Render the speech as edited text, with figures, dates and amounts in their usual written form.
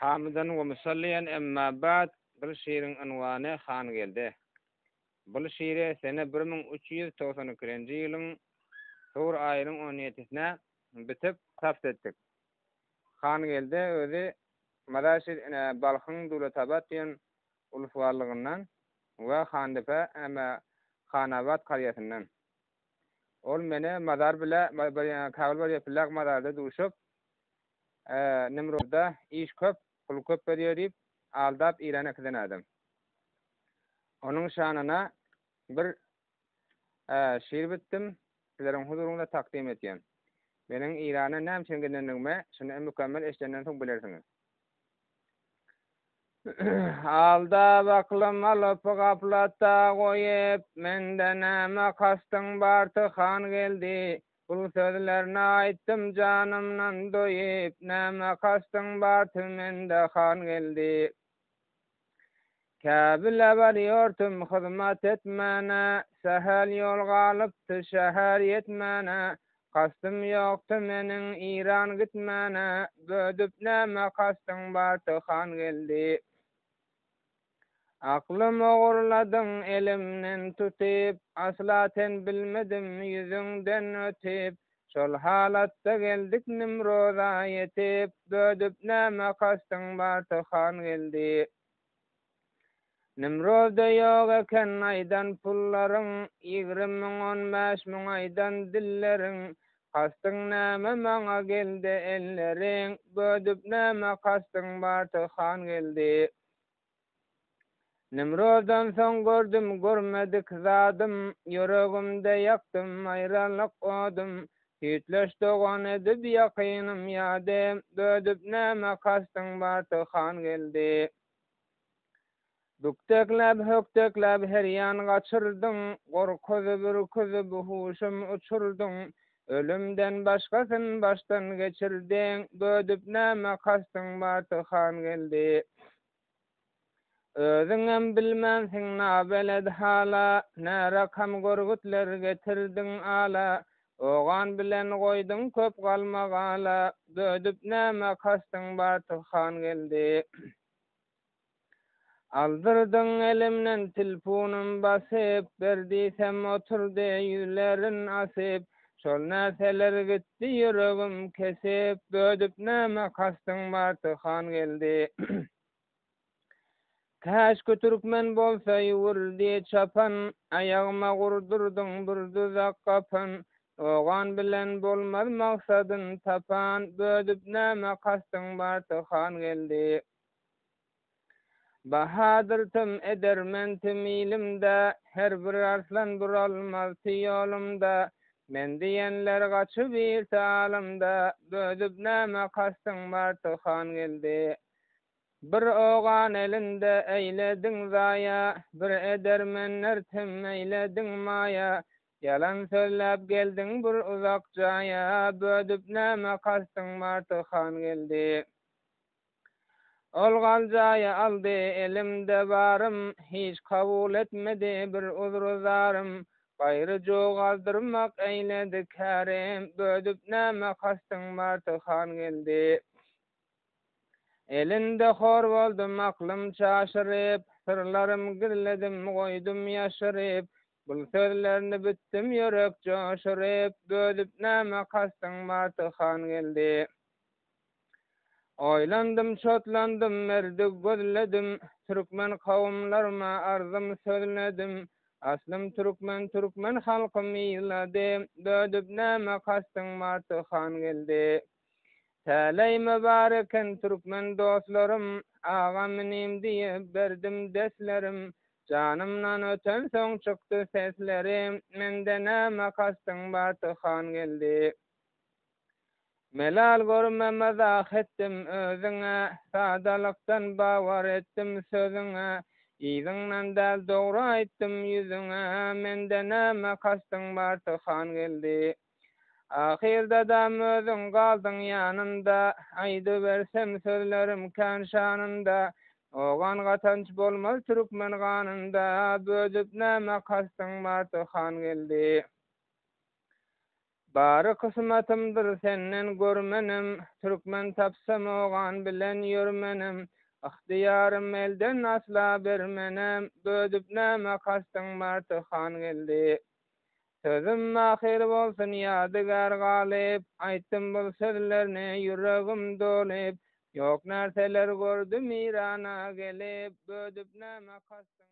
Hamydan we musallyýan emma ba'd bir şiriň ynwany Hangeldi. Bul şiri sene 1392-nji ýylyň sowur aýynyň on ýedisine bitip zabt etdik. Hangeldi özi Mazar şir Balhyň Döwletabat diýen uluswallygyndan we Handepe Hanabat karýasyndan. Ol meni mazar bile Kabul bir ýepilak mazarda duşup, Nimruzda iş köp, pul köp berýär diýip, aldap Irana äkiden adam. Onuň şanyna bir şyr bitdim, sizleriň huzuryňyzda takdym etýän. Meniň Irana näme üçin gidendigimi şuny mükemmel eşidenden soň bilersiňiz. Aldap aklym alyp gaflatda goýup, Mende näme kastyň bardy Hangeldi, Bul sözlerni aýtdym janymdan doýup, Näme kastyň bardy mende Hangeldi. Käbile barýortym hyzmat etmäne, Sähel ýol galypdy şäher ýetmäne, Kastym ýokdy meniň Iran gitmäne, Bödüp näme kastyň bardy Hangeldi. Aklym ogurladyň elimden tutyp, Asla sen bilmedim ýüzüňden ötüp, Şol halatda geldik Nimroza ýetip, Bödüp näme kastyň bardy Hangeldi. Nimrozda ýok eken aýdan pullaryň, 20 müň, 15 müň aýdan dilleriň, Kastyň näme maňa geldi elleriň, Bödüp näme kastyň bardy Hangeldi. Nimrozdan soň gördüm görmedik zadym, Ýüregimde ýakdym aýralyk odum, Süýtleş dogan edip ýakynym ýadym, Bödüp näme kastyň bardy Hangeldi. Bükdekläp, hökdekläp her ýan gaçyrdyň, Gorkuzyp, ürküzip huşum uçurdyň. Ölümden başgasyn başdan geçirdiň, Bödüp näme kastyň bardy Hangeldi. Özüňem bilmänsiň nabeled hala, Nä rakam görgütler getirdiň ala, Ogan bilen goýduň köp galmagala, Bödüp näme kastyň bardy Hangeldi. Aldyrdyň elimden tilpunym basyp, Ber diýsem oturdy ýüzlerin asyp, Şol närseler gitdi ýüregim kesip, Bödüp näme kastyň bardy Hangeldi. Käşki türkmen bolsa ýüwürdi çapan, Aýagma gurdurdyň bir duzak gapan, Ogan bilen bolmaz maksadyn tapan, Bödüp näme kastyň bardy Hangeldi. Bahadyr tüm edermen tüm ilimde, Her bir arslan duralmaz ti ýolumda, Men diýenler gaçyp irse alymda, Bödüp näme kastyň bardy Hangeldi. Bir ogan elinde eýlediň zaýa, Bir edermenler tüm eýlediň maýa, Ýalan sözläp geldiň bir uzak jaýa, Bödüp näme kastyň bardy Hangeldi. Ol galjaýy aldy elimde barym, Hiç kabul etmedi bir uzry-zarym, Gaýry jogazdyrmak eýledi kärim, Bödüp näme kastyň bardy Hangeldi. Elinde hor boldum aklym çaşyryp, Syrlarym gizledim goýdum ýaşyryp, Bul sözlerni bitdim ýürek joşuryp, Bödüp näme kastyň bardy Hangeldi. Oýlandym, çotlandym, merdi gözledim, Türkmen kowumlaryma arzym sözledim. Aslym türkmen, türkmen halkym ýylady, Bödüp näme kastyň bardy Hangeldi. Täleý mübar eken türkmen dostlarym, Agam inim diýip berdim destlerim, Janymdan ötensoň çykdy seslerim, Mende näme kastyň bardy Hangeldi. Melal görme mazah etdim özüňe, Sadalykdan bawar etdim sözüňe, Yzyňdan däl dogry aýtdym ýüzüňe, Mende näme kastyň bardy Hangeldi. Ahyrdadam özüň galdyň ýanynda, Aýdybersem sözlerim kän şanynda, Ogan gatanç bolmaz türkmen ganynda, Bödüp näme kastyň bardy Hangeldi. Bary kysmatymdyr senden görmenim, Türkmen tapsam ogan bilen ýörmenim, Ygtyýarym elden asla bermenem, Bödüp näme kastyň bardy Hangeldi. Sözüm ahyr bolsun ýadygär galyp, Aýtdym bul sözlerni ýüregim dolup, Ýok närseler gördüm Irana gelip, Bödüp näme kastyň.